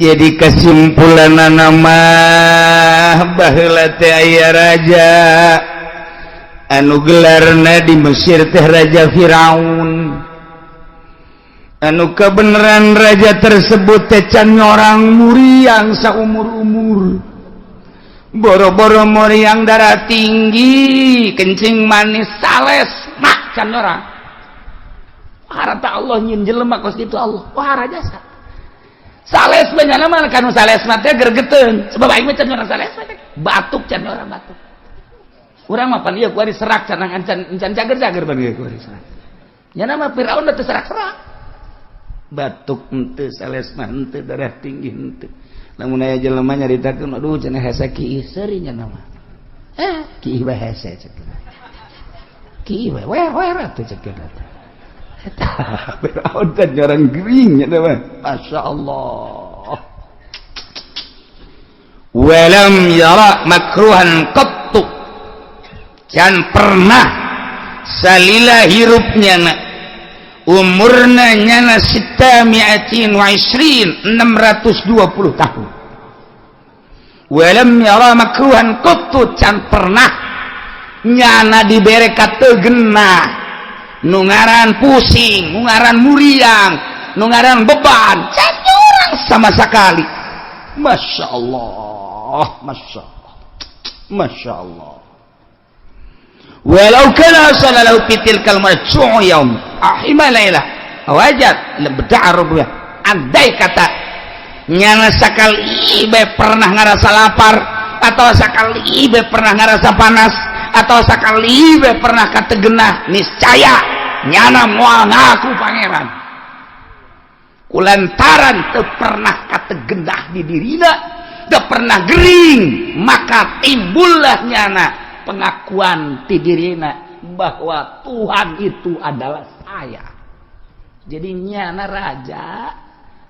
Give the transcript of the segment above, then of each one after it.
Jadi kesimpulan nama, baheula teh aya raja anu gelarna di Mesir teh Raja Firaun, anu kebenaran raja tersebut teh can nyorang muriang saumur-umur. Boro-boro muriang, darah tinggi, kencing manis, sales mak can nyorang. Harta Allah nyin jelema kos kitu, Allah wah jasa sales banyak nama kan. Sales mah teh gergeteun, sebab aing mah can nyorang sales mah, batuk can nyorang. Batuk urang mah pan ieu kuari serak, can can can cager-cager ban ieu kuari serak. Nya nama Firaun teh serak-serak, batuk henteu, sales mah henteu, darah tinggi henteu. Lamun aya jelema nyaritakeun, "Aduh," cenah, "hese kiih," seuri nya nama, "Eh, kiih bae hese," cek, "kiih bae we we atuh," cek eta. Firaun teh nyorang gering nya mah, Masya Allah. Walam yara makruhan qattu, can pernah salila hirupnya na umurna nyana sita mi'atin wa isrin, 620 tahun. Walam yara makruhan qattu, can pernah nyana dibere kategenah nu ngaran pusing, nu ngaran muriang, nu ngaran beban, can orang sama sekali. Masya Allah, Masya Allah, Masya Allah. Walau kana hasala lahu fi tilkal marju'u yaum ahima lailah wajad lebda'a rubuh. Andai kata nyana sakali bae pernah ngarasa lapar, atau sakali bae pernah ngarasa panas, atau sakali bae pernah kategenah, niscaya nyana moal ngaku pangeran, kulantaran teu pernah kategenah di dirina, teu pernah gering. Maka timbullah nyana pengakuan ti dirina bahwa Tuhan itu adalah saya. Jadi nyana raja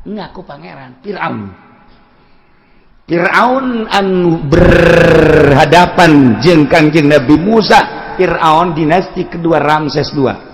ngaku pangeran. Fir'aun, Fir'aun anu berhadapan jeung Kangjeng Nabi Musa, Fir'aun dinasti kedua, Ramses II.